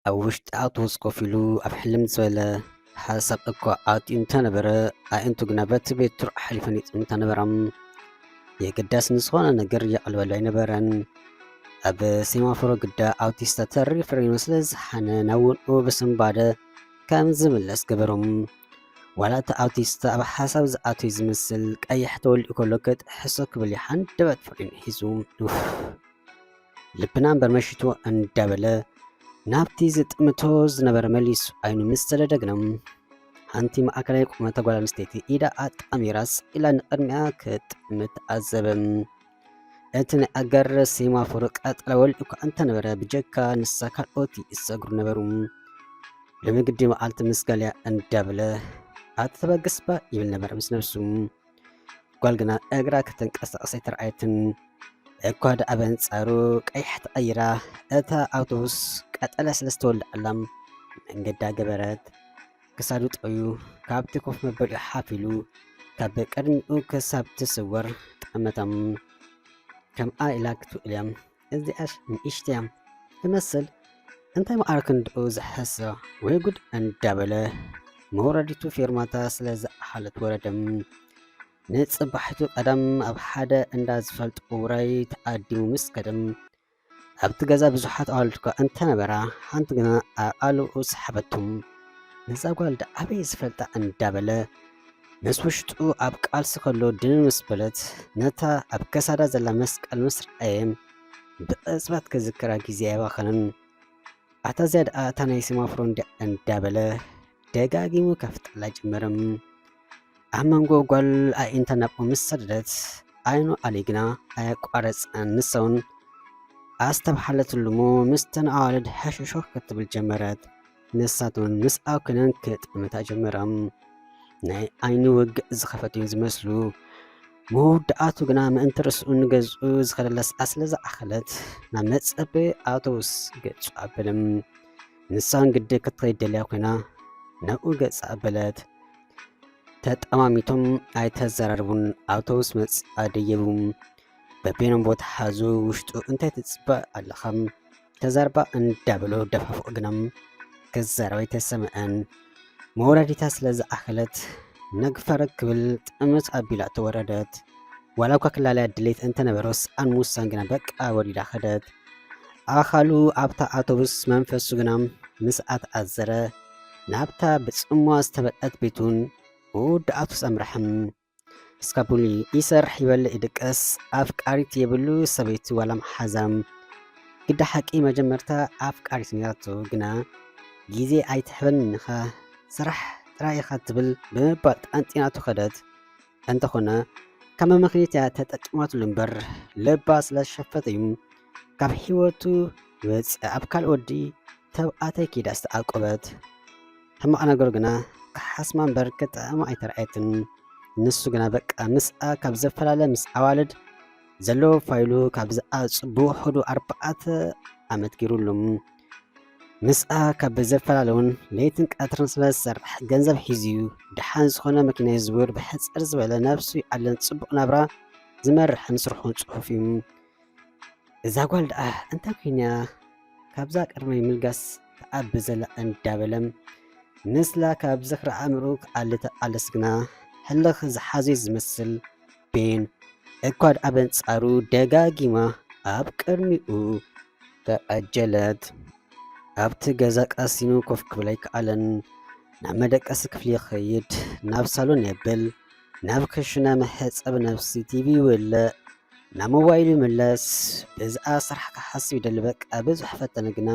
ኣብ ውሽጢ ኣውቶቡስ ኮፍ ኢሉ ኣብ ሕልም ዝበለ ሓሳብ እኳ ኣትዩ እንተነበረ፣ ኣዒንቱ ግና በቲ ቤት ትሩዕ ሓሊፈን ይጥምታ ነበራ። የገዳሲ ንዝኾነ ነገር የቕልበሉ ኣይነበረን። ኣብ ሴማፎሮ ግዳ ኣውቲስታ ተሪር ፍሬኑ ስለ ዝሓነ ናብ ውንኡ ብስንባደ ከም ዝምለስ ገበሮም። ዋላ እቲ ኣውቲስታ ኣብ ሓሳብ ዝኣትዩ ዝመስል ቀይሕ ተወሊዑ ከሎ ክጥሕሶ ክብል ይሓንደበት ፍሬኑ ሒዙ። ኡፍ፣ ልብና እምበር መሽትዎ እንዳበለ ናብቲ ዝጥምቶ ዝነበረ መሊሱ ዓይኑ ምስ ሰደደ ግና፣ ሓንቲ ማእከላይ ቁመተ ጓል ኣንስተይቲ ኢዳ ኣጣሚራ ስቕ ኢላ ንቕድሚኣ ክትጥምት ተዓዘበ። እቲ ናይ ኣጋር ሴማፎር ቀጠላ ወሊዑ እኳ እንተነበረ፣ ብጀካ ንሳ ካልኦት ይእሰግሩ ነበሩ። ሎሚ ግዲ መዓልቲ ምስ ጋልያ እንዳበለ፣ ኣቲ ተበገስባ ይብል ነበረ ምስ ነብሱ። ጓል ግና እግራ ከተንቀሳቕስ ኣይተረኣየትን። እኳ ደኣ በንጻሩ ቀይሕ ተቐይራ፣ እታ ኣውቶቡስ ቀጠልያ ስለ ዝተወልዓላ መንገዳ ገበረት። ክሳዱ ጠውዩ ካብቲ ኮፍ መበሊኡ ሓፍ ኢሉ ካብ ቅድሚኡ ክሳብ ትስወር ጠመተም። ከምኣ ኢላ ክትውእል እያ። እዚኣሽ ንእሽተይ እያ ትመስል። እንታይ መዓረ ክንድኡ ዝሕሰ ወይ ጉድ እንዳበለ መውረዲቱ ፌርማታ ስለ ዝኣሓለት ወረደም። ንጽባሒቱ ቀደም ኣብ ሓደ እንዳ ዝፈልጦ ውራይ ተዓዲሙ ምስ ከደም፣ ኣብቲ ገዛ ብዙሓት ኣዋልድ እኳ እንተነበራ፣ ሓንቲ ግና ኣቓልቦኡ ሰሓበቶም። ነዛ ጓል ደኣ ኣበይ ዝፈልጣ እንዳበለ ምስ ውሽጡ ኣብ ቃልሲ ከሎ ድንን ምስ በለት፣ ነታ ኣብ ከሳዳ ዘላ መስቀል ምስ ረኣየ፣ ብቕጽበት ክዝክራ ግዜ ኣየባኸነን። ኣታ እዚኣ ደኣ እታ ናይ ሴማፎሮ እንድያ እንዳበለ ደጋጊሙ ከፍጥላ ጀመረ። ኣብ መንጎ ጓል ኣዒንታ ናብኡ ምስ ሰደደት፣ ዓይኑ ኣልዩ ግና ኣየቋረጸን። ንሳ እውን ኣስተብሓለትሉ እሞ፣ ምስተን ኣዋልድ ሕሹሾኽ ክትብል ጀመረት። ንሳት እውን ምስኣ ኮይነን ክጥምታ ጀመራ። ናይ ዓይኒ ውግእ ዝኸፈቱ እዮም ዝመስሉ። መወዳእቱ ግና ምእንቲ ርእስኡ ንገዝኡ ዝኸደላ ሰዓት ስለ ዝኣኸለት፣ ናብ መጸበዪ ኣውቶቡስ ገጹ ኣበለ። ንሳ እውን ግዲ ክትኸይድ ደልያ ኮይና ናብኡ ገጻ ኣበለት። ተጠማሚቶም ኣይተዘራረቡን። ኣውቶቡስ መጺኣ ደየቡ። በበይኖም ቦታ ሓዙ። ውሽጡ እንታይ ትጽበ ኣለኻ? ተዛርባ እንዳበሎ ደፋፍኦ ግና ክዛረብ ኣይተሰምዐን። መውረዲታ ስለ ዝኣኸለት ነግፈረግ ክብል ጥምት ኣቢላ ተወረደት። ዋላ እኳ ክላለያ ድሌት እንተነበሮስ ኣን ሙሳን ግና በቃ ወሪዳ ኸደት። ኣኻሉ ኣብታ ኣውቶቡስ መንፈሱ ግና ምስኣ ተኣዘረ። ናብታ ብጽምዋ ዝተበልዐት ቤቱን መወዳእቱስ ኣምርሐም። እስካቡሊ ይሰርሕ ይበልዕ ይድቀስ፣ ኣፍቃሪት የብሉ ሰበይቲ ዋላ መሓዛም። ግዳ ሓቂ መጀመርታ ኣፍቃሪት ነይራቶ፣ ግና ግዜ ኣይትሕበን ኢኻ፣ ስራሕ ጥራይ ኢኻ ትብል ብምባል ጣንጢናቶ ከደት። እንተኾነ ካብ መመኽነይታ ተጠቂማትሉ እምበር፣ ልባ ስለ ዝሸፈተ እዩ ካብ ህይወቱ ወፂኣ ኣብ ካልእ ወዲ ተባዕታይ ከይዳ ዝተዓቆበት። ሕማቕ ነገሩ ግና ክሓስማ እምበር ክጥዕማ ኣይተረኣየትን። ንሱ ግና በቃ ምስኣ ካብ ዘፈላለ ምስ ኣዋልድ ዘለዎ ፋይሉ ካብ ዝኣጽ ብውሑዱ ኣርባዕተ ዓመት ገይሩሉ። ምስኣ ካብ ዘፈላለውን ለይትን ቀትርን ስለ ዝሰርሕ ገንዘብ ሒዙ እዩ። ደሓን ዝኾነ መኪና ይዝውር፣ ብሕጽር ዝበለ ነብሱ ይኣልን ጽቡቕ ናብራ ዝመርሕን ስርሑን ጽሑፍ እዩ። እዛ ጓል ደኣ እንታይ ኮይና ካብዛ ቅድመይ ምልጋስ ትዓቢ ዘላ እንዳበለ ምስላ ካብ ዝኽሪ ኣእምሮኡ ክኣሊ ተቓለስ ግና ሕልኽ ዝሓዞ ዝመስል ቤን እኳ ደኣ በንጻሩ ደጋጊማ ኣብ ቅድሚኡ ተቐጀለት። ኣብቲ ገዛ ቀሲኑ ኮፍ ክብል ኣይከኣለን። ናብ መደቀሲ ክፍሊ ይኸይድ፣ ናብ ሳሎን የብል፣ ናብ ክሽነ መሕጸቢ ነብሲ ቲቪ ይውልዕ፣ ናብ ሞባይሉ ይምለስ። ብዝኣ ስራሕ ክሓስብ ይደሊ። በቃ ብዙሕ ፈተነ ግና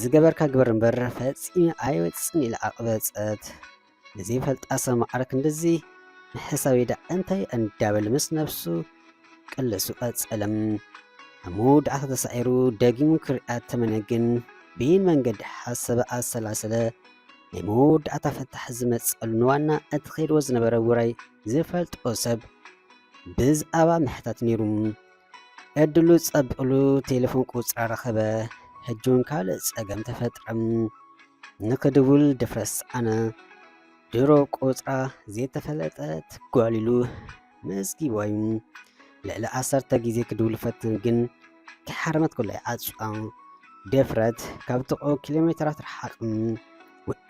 ዝገበርካ ግበር እምበር ፈጺሙ ኣይወጽን ኢላ ኣቕበጸት። ንዘይፈልጣ ሰብ ማዕረ ክንድዚ ምሕሳብ ኢዳ እንታይ እንዳበለ ምስ ነብሱ ቅልሱ ቀጸለ። ኣብ መወዳእታ ተሳዒሩ ደጊሙ ክሪኣ ተመነ ግን ብይን መንገዲ ሓሰበ ኣሰላሰለ። ናይ መወዳእታ ፍታሕ ዝመጸሉ ንዋና እቲ ከይድዎ ዝነበረ ውራይ ዝፈልጦ ሰብ ብዛዕባ ምሕታት ነይሩ። ዕድሉ ጸብቕሉ ቴሌፎን ቁጽራ ረኸበ። ሕጂ እውን ካልእ ጸገም ተፈጥረ። ንክድውል ድፍረት ሰኣነ። ድሮ ቁጽራ ዘይተፈለጠት ጓል ኢሉ መዝጊብዋ እዩ። ልዕሊ ዓሰርተ ግዜ ክድውል ፈትን ግን ክሓርመት ከሎ ይዓጽዋ። ድፍረት ካብ ጥቕኡ ኪሎ ሜትራት ርሓቕም።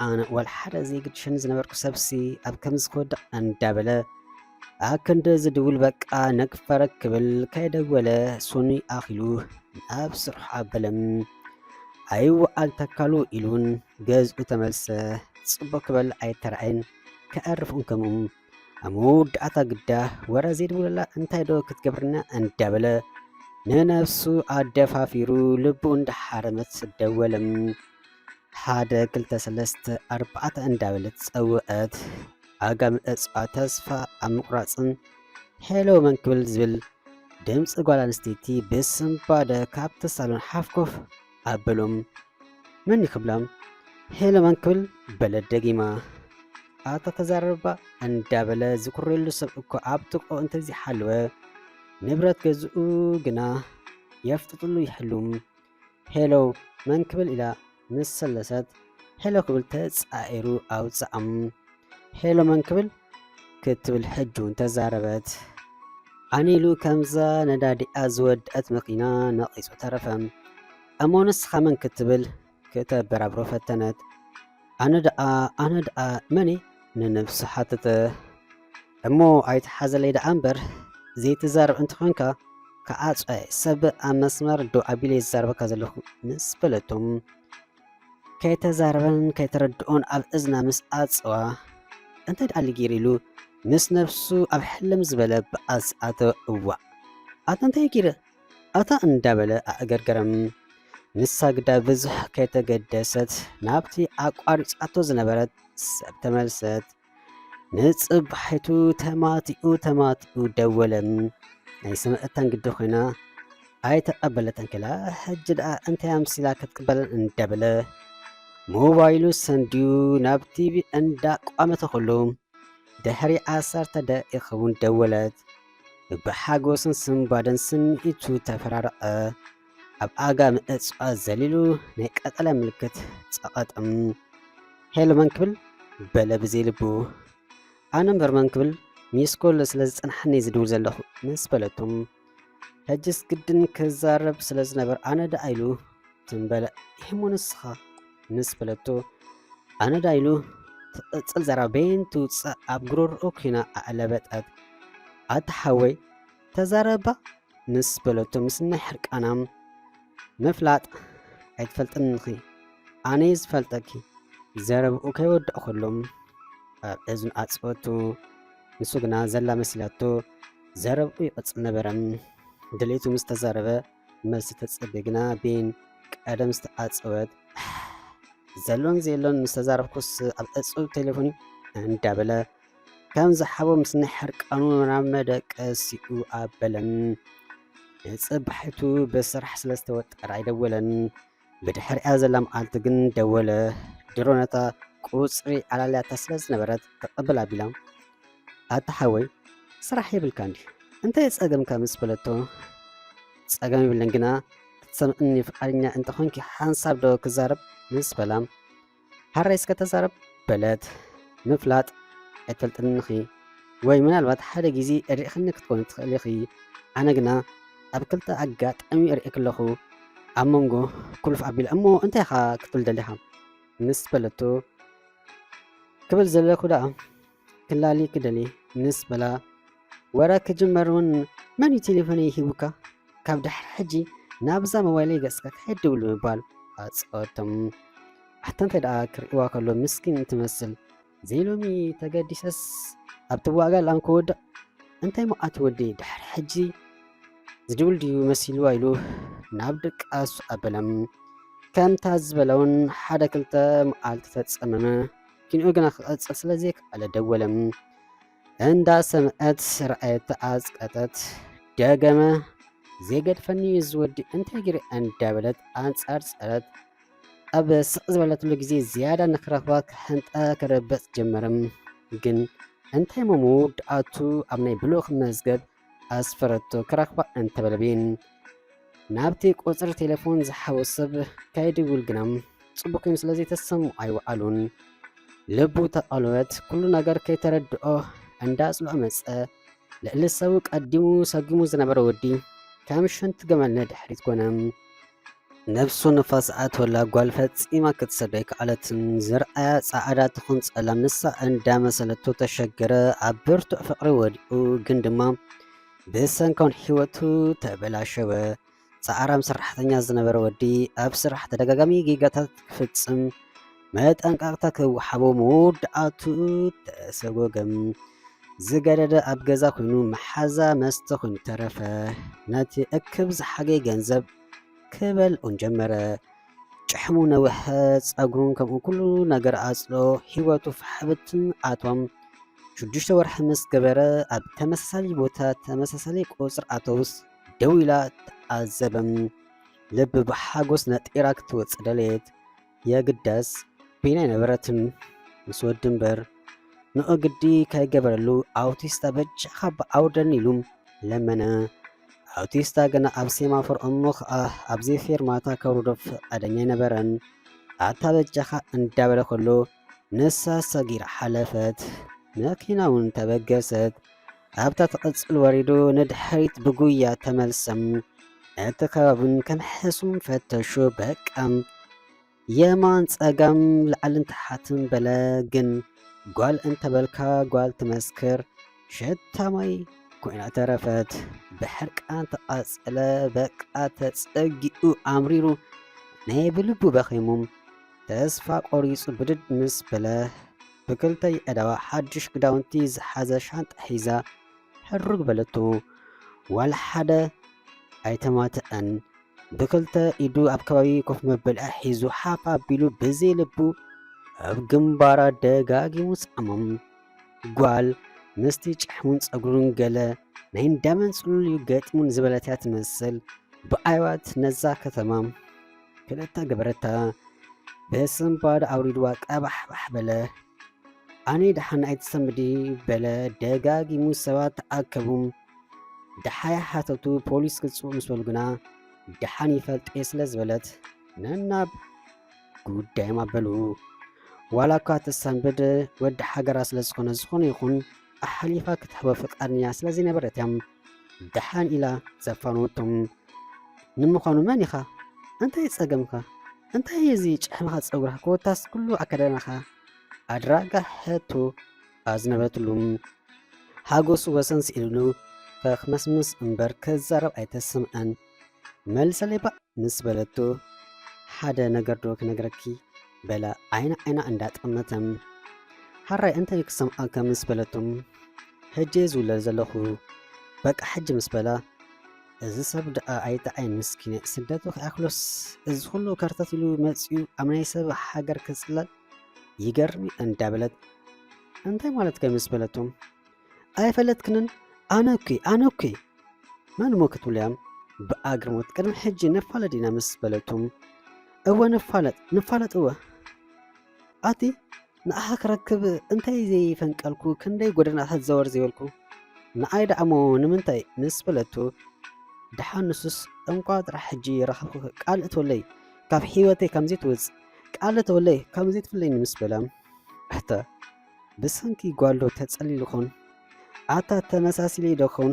ኣነ ዋላ ሓደ ዘይግድሸኒ ዝነበርኩ ሰብሲ ኣብ ከምዚ ክወድቕ እንዳበለ ኣክንዲ ዝድውል በቃ ነግፈረ ክብል ከይደወለ ሱኒ ኣኺሉ ናብ ስርሑ ኣበለም። ኣይወዓል ተካሉ ኢሉን ገዝኡ ተመልሰ። ጽቡቕ ክበል ኣይተራእየን ከዕርፍን ከምኡ ኣብ መወዳእታ ግዳ ወረ ዘይድውለላ እንታይ ዶ ክትገብርና እንዳበለ ንነፍሱ ኣደፋፊሩ ልቡ እንዳሓረመት ደወለም። ሓደ ክልተ ሰለስተ ኣርባዕተ እንዳበለት ጸውዐት። ኣጋ ምእጽዋ ተስፋ ኣብ ምቑራጽን ሄሎ መን ክብል ዝብል ድምፂ ጓል ኣንስተይቲ ብስንባደ ካብቲ ሳሎን ሓፍኮፍ ኣበሎም። መን ክብላ ሄሎ መን ክብል በለት ደጊማ። ኣታ ተዛረባ እንዳበለ ዝኩረሉ ሰብ እኮ ኣብ ጥቕኡ እንተዘይሓለወ ንብረት ገዝኡ ግና የፍጥጥሉ ይሕሉም። ሄሎ መን ክብል ኢላ ምስ ሰለሰት ሄሎ ክብል ተጻዒሩ ኣውጽኣም። ሄሎ መን ክብል ክትብል ሕጂ እውን ተዛረበት። ኣነ ኢሉ ከምዛ ነዳዲኣ ዝወድአት መኪና ነቒጹ ተረፈ። እሞ ንስኻ መን ክትብል ክተበራብሮ ፈተነት። ኣነ ደኣ ኣነ ደኣ መን ንነብሱ ሓተተ። እሞ ኣይትሓዘለይ ደኣ እምበር ዘይትዛረብ እንተኾንካ ክዓጽወ ሰብ ኣብ መስመር ደው ኣቢለ ይዛረበካ ዘለኹ ምስ በለቶም ከይተዛረበን ከይተረድኦን ኣብ እዝና ምስ ኣጽዋ እንታይ ደኣ ልጊር ኢሉ ምስ ነብሱ ኣብ ሕልም ዝበለ በኣስ ኣተ እዋእ ኣታ እንታይ ጊረ ኣታ እንዳበለ ኣእገርገረም። ንሳ ግዳ ብዙሕ ከይተገደሰት ናብቲ ኣቋሪጻቶ ዝነበረት ሰብ ተመልሰት። ንጽባሒቱ ተማቲኡ ተማቲኡ ደወለ። ናይ ስምዕታን ግዲ ኮይና ኣይተቐበለተን ከላ ሕጂ ደኣ እንታይ ኣምሲላ ክትቅበለን እንዳበለ ሞባይሉ ሰንድዩ ናብ ቲቪ እንዳቋመተ ከሎ ድሕሪ ዓሰርተ ደቂቕ እውን ደወለት። ብሓጎስን ስንባደን ስምዒቱ ተፈራረቐ። ኣብ ኣጋ ምእጽዋ ዘሊሉ ናይ ቀጠልያ ምልክት ጸቐጠም። ሄሎ መን ክብል በለ ብዘይ ልቡ። ኣነ እምበር መን ክብል ሚስኮል ስለ ዝጸንሓኒ ዝድውል ዘለኹ ምስ በለቶም ሕጅስ ግድን ክዛረብ ስለ ዝነበር ኣነ ደኣ ኢሉ ትም በለ። እሞ ንስኻ ምስ በለቶ ኣነ ደኣ ኢሉ ትቕጽል ዘረባ በይን ትውጽእ ኣብ ጉሮሮኡ ኮይና ኣዕለበጠት። ኣታ ሓወይ ተዛረባ ምስ በለቶ ምስ ናይ ሕርቃና ምፍላጥ ኣይትፈልጥን ኢኺ ኣነ ዝፈልጠኪ ዘረብኡ ከይወድእ ከሎ ኣብ እዝኑ ኣጽወቱ። ንሱ ግና ዘላ መሲላቶ ዘረብኡ ይቕጽል ነበረ። ድሌቱ ምስ ተዛረበ መልሲ ተጸበ ግና ቤን ቀደም ዝተኣጸወት ዘሎን ዘየሎን ምስ ተዛረብኩስ ኣብ ዕጹብ ቴሌፎን እዩ እንዳበለ ከም ዝሓቦ ምስ ናይ ሕርቃኑ ናብ መደቀሲኡ ኣበለ። ንጽባሒቱ ብስራሕ ስለ ዝተወጠረ ኣይደወለን። ብድሕሪኣ ዘላ መዓልቲ ግን ደወለ። ድሮ ነታ ቁጽሪ ዓላልያታ ስለ ዝነበረት ክቕብል ኣቢላ ኣታ ሓወይ ስራሕ የብልካ እንዲ እንታይ ጸገምካ ምስ በለቶ ጸገም የብለን ግና ክትሰምዕኒ ፍቓደኛ እንተኾንኪ ሓንሳብ ዶ ክዛረብ ምስ በላ ሃራይ እስከ ተዛረብ በለት። ምፍላጥ ኣይትፈልጥንኺ ወይ ምናልባት ሓደ ግዜ ርኢኽኒ ክትኮኒ ትኽእል ኢኺ ኣነ ግና ኣብ ክልተ ኣጋጣሚ ርእየኪ ኣለኹ ኣብ መንጎ ኩልፍ ኣቢለ እሞ እንታይ ኢኻ ክትብል ደሊኻ ምስ በለቶ ክብል ዘለኹ ደኣ ክላሊ ክደሊ ምስ በላ ወረ ክጅመር እውን መን እዩ ቴሌፎነይ ሂቡካ ካብ ድሕሪ ሕጂ ናብዛ ሞባይለይ ገጽካ ከይትድውል ብምባል ኣጸወቶም። ኣታ እንታይ ደኣ ክርእይዋ ከሎ ምስኪን እንትመስል ዘይሎሚ ተገዲሰስ ኣብቲ ዋጋ ላም ክወድቕ እንታይ መዓት ወዲ ድሕሪ ሕጂ ዝድውል ድዩ መሲልዋ ኢሉ ናብ ድቃሱ ኣበለ። ከምታ ዝበለ እውን ሓደ ክልተ መዓልቲ ተጸመመ። ኪንኡ ግና ክቐጽል ስለ ዘይከኣለ ደወለ። እንዳሰምዐት ርኣየት ተዓጽቀጠት። ደገመ ዘይገድፈኒ እዚ ወዲ እንታይ ገይረ እንዳበለት ኣንጻርጸረት። ኣብ ስቕ ዝበለትሉ ግዜ ዝያዳ ንክረኽባ ክሕንጠ ክርበጽ ጀመረ። ግን እንታይ እሞ መወዳእቱ ኣብ ናይ ብልኡኽ መዝገብ ኣስፈረቶ ክረኽባ እንተበለ ቤን ናብቲ ቁጽሪ ቴሌፎን ዝሓወ ሰብ ከይድውል ግና ጽቡቕ ኮይኑ ስለ ዘይተሰምዖ ኣይወዓሉን። ልቡ ተቐልወት ኩሉ ነገር ከይተረድኦ እንዳጽልኦ መጸ። ልዕሊ ሰቡ ቀዲሙ ሰጊሙ ዝነበረ ወዲ ከም ሽንቲ ገመል ንድሕሪት ኮነ። ነብሱ ንፋስ ኣትወላ ጓል ፈጺማ ክትሰዶ ኣይከኣለትን። ዝርኣያ ጻዕዳ ትኹን ጸላም ንሳ እንዳመሰለቶ ተሸገረ። ኣብ ብርቱዕ ፍቕሪ ወዲቑ ግን ድማ ብሰንኮን ህይወቱ ተበላሸወ። ጻዕራም ሰራሕተኛ ዝነበረ ወዲ ኣብ ስራሕ ተደጋጋሚ ጌጋታት ክፍጽም መጠንቀቕታ ክወሃቦ መወዳእትኡ ተሰጎገም። ዝገደደ ኣብ ገዛ ኮይኑ መሓዛ መስተ ኮይኑ ተረፈ። ነቲ እክብ ዝሓገየ ገንዘብ ክበልዑን ጀመረ። ጭሕሙ ነውሐ፣ ጸጉሩን ከምኡ ኩሉ ነገር ኣጽሎ። ህይወቱ ፋሕብትን ኣቶም ሽዱሽተ ወርሒ ምስ ገበረ ኣብ ተመሳሳሊ ቦታ ተመሳሳሊ ቁጽሪ ኣተውስ ደው ኢላ ተኣዘበም። ልቢ ብሓጎስ ነጢራ ክትወጽእ ደለየት። የግዳስ ቢና ኣይነበረትን። ምስ ወዲ እምበር ንኡ ግዲ ከይገበረሉ ኣውቲስታ በጃኻ ብኣውደን ኢሉ ለመነ። ኣውቲስታ ገና ኣብ ሴማፎር እሞ ኸኣ ኣብዚ ፌርማታ ከውርዶ ፍቓደኛ ኣይነበረን። ኣታ በጃኻ እንዳበለ ከሎ ንሳ ሰጊራ ሓለፈት። መኪና እውን ተበገሰት። ኣብታ ትቕጽል ወሪዱ ንድሕሪት ብጉያ ተመልሰም። እቲ ከባብን ከም ሕሱም ፈተሹ። በቃ የማን ጸጋም ላዕልን ታሕትን በለ። ግን ጓል እንተበልካ ጓል ትመስክር ሸታ ማይ ኮይና ተረፈት። ብሕርቃን ተቓጸለ። በቃ ተጸጊኡ ኣምሪሩ ናይ ብልቡ በኺሙ ተስፋ ቆሪጹ ብድድ ምስ በለ ብክልተ የእዳዋ ሓድሽ ክዳውንቲ ዝሓዘ ሻንጣ ሒዛ ሕሩግ በለቶ። ዋላ ሓደ ኣይተማትአን። ብክልተ ኢዱ ኣብ ከባቢ ኮፍ መበሊኣ ሒዙ ሓፍ ኣቢሉ ብዘይ ልቡ ኣብ ግንባራ ደጋጊሙ ሰዓሞም። ጓል ምስቲ ጭሕሙን ጸጉሩን ገለ ናይ እንዳመን ጽሉል እዩ ገጢሙን ዝበለት እያ ትመስል። ብኣይዋት ነዛ ከተማ ክልተ ገበረታ። ብስንባድ ኣውሪድዋ ቀባሕባሕ በለ። ኣነ ደሓን ኣይትሰምዲ በለ ደጋጊሙ። ሰባት ተኣከቡ። ደሓይ ሓተቱ። ፖሊስ ክጽኡ ምስ በሉ ግና ደሓን ይፈልጥ እየ ስለ ዝበለት ነናብ ጉዳዮም ኣበሉ። ዋላ እኳ ትሰንብድ ወዲ ሓገራ ስለ ዝኾነ፣ ዝኾነ ይኹን ኣሓሊፋ ክትህቦ ፍቃድኛ ስለ ዘይነበረት እያ ደሓን ኢላ ዘፋነወቶም። ንምዃኑ መን ኢኻ? እንታይ ጸገምካ? እንታይ እዚ ጭሕምኻ ጸጉርኻ ኮታስ ኩሉ ኣከዳድናኻ? ኣድራጋ ሕቶ ኣዝነበትሉ። ሓጎሱ ወሰን ስኢኑሉ ከኽመስምስ እምበር ክዛረብ ኣይተሰምዐን። መልሰለይ ባእ ምስ በለቶ፣ ሓደ ነገር ዶ ክነግረኪ? በላ ዓይና ዓይና እንዳጠመተ። ሓራይ እንታይ ክሰምዓካ ምስ በለቶ፣ ሕጂ እየ ዝውለድ ዘለኹ በቃ ሕጂ ምስ በላ፣ እዚ ሰብ ደኣ ኣይጠዓይን ምስኪነ ስደቱ ከይኣክሎስ እዚ ኩሉ ከርተት ኢሉ መጺኡ ኣብ ናይ ሰብ ሃገር ክጽለል ይገርም እዩ እንዳበለት፣ እንታይ ማለትካ እዩ ምስ በለቶ፣ ኣይፈለጥክንን ኣነ እኮ ኣነ እኮ መን እሞ ክትብሉ እያ ብኣግርሞት ቅድሚ ሕጂ ንፋለጥ ኢና ምስ በለቶ፣ እወ ንፋለጥ ንፋለጥ እወ ኣቲ ንኣኻ ክረክብ እንታይ ዘይፈንቀልኩ ክንደይ ጎደናታት ዘወር ዘይበልኩ ንዓይ ደኣሞ ንምንታይ ምስ በለቶ፣ ደሓን ንሱስ እንቋ ጥራሕ ሕጂ ረኸብኩ ቃል እትወለይ ካብ ህይወተይ ከምዘይትወጽእ ቃል እትወለይ ከምዘይትፍለይኒ ምስ በላ፣ ኣታ ብሰንኪ ጓል ዶ ተጸሊሉ ኾን ኣታ ተመሳሲለይ ዶ ኾን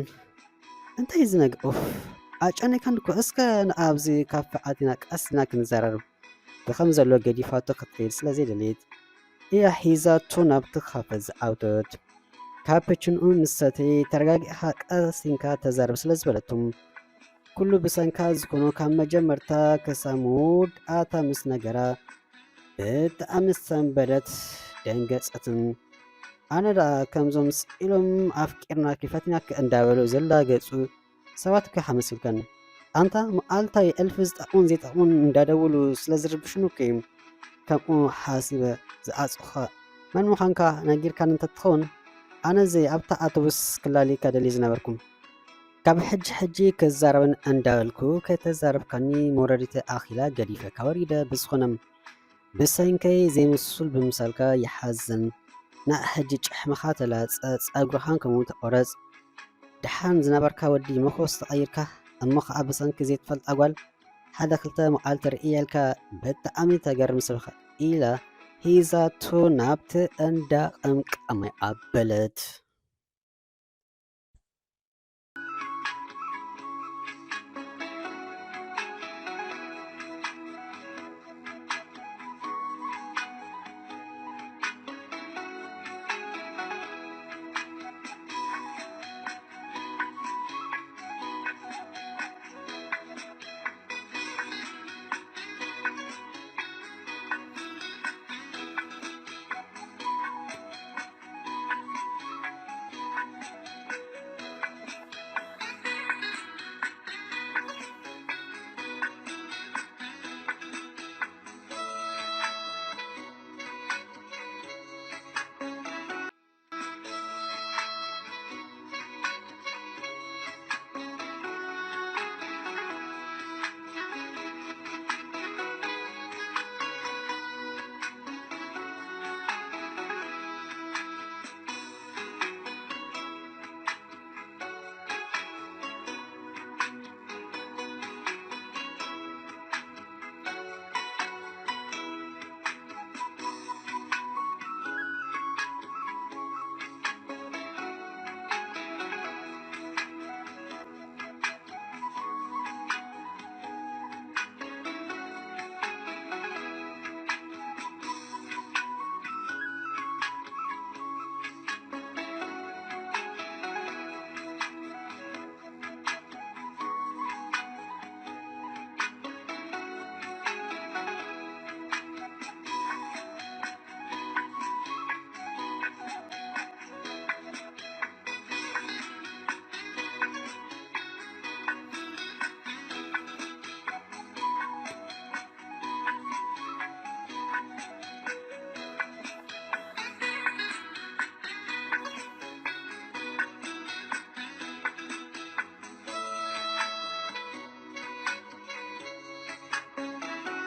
እንታይ እዚ ነገር ኡፍ ኣጨኒካን እኮ እስከ ንኣብዚ ካፌ ኣቲና ቀስ ኢልና ክንዘራረብ ብኸም ዘሎ ገዲፋቶ ክትከይድ ስለ ዘይደለየት እያ ሒዛቶ ናብቲ ካፈ ዝኣተወት። ካፐችንኡ ምስ ሰተየ ተረጋጊእኻ ቀስ ኢንካ ተዛረብ ስለ ዝበለቶ ኩሉ ብሰንካ ዝኾኖ ካብ መጀመርታ ክሳብ መወዳእታ ምስ ነገራ ብጣዕሚ ሰንበደት ደንገጸትን ኣነ ደኣ ከምዞም ስኢሎም ኣፍቂርናኪ ፈቲናኪ እንዳበሉ ዘላገጹ ሰባት እኮ ሓመሲልካኒ ኣንታ መዓልታይ እልፊ ዝጠቕሙን ዘይጠቕሙን እንዳደውሉ ስለ ዝርብሹኒ እኮ እዩ ከምኡ ሓሲበ ዝዓጽኹኻ መን ምዃንካ ነጊርካኒ እንተትኸውን ኣነ እዚ ኣብታ ኣውቶቡስ ክላልየካ ደልየ ዝነበርኩ ካብ ሕጂ ሕጂ ክዛረበን እንዳበልኩ ከይተዛረብካኒ መውረዲተ ኣኺላ ገዲፈካ ወሪደ ብዝኾነ ብሰንከይ ዘይምስሱል ብምሳልካ ይሓዝን። ንዓ ሕጂ ጭሕምኻ ተላጸ፣ ጸጉርኻን ከምኡ ተቆረጽ። ደሓን ዝነበርካ ወዲ መኾስ ተቐይርካ፣ እሞ ኸኣ ብሰንኪ ዘይትፈልጣ ጓል ሓደ ክልተ መዓልቲ ርእየልካ ብጣዕሚ ተገርም ሰብ ኢኻ ኢላ ሂዛቶ ናብቲ እንዳ ቀምቃማይ ኣበለት።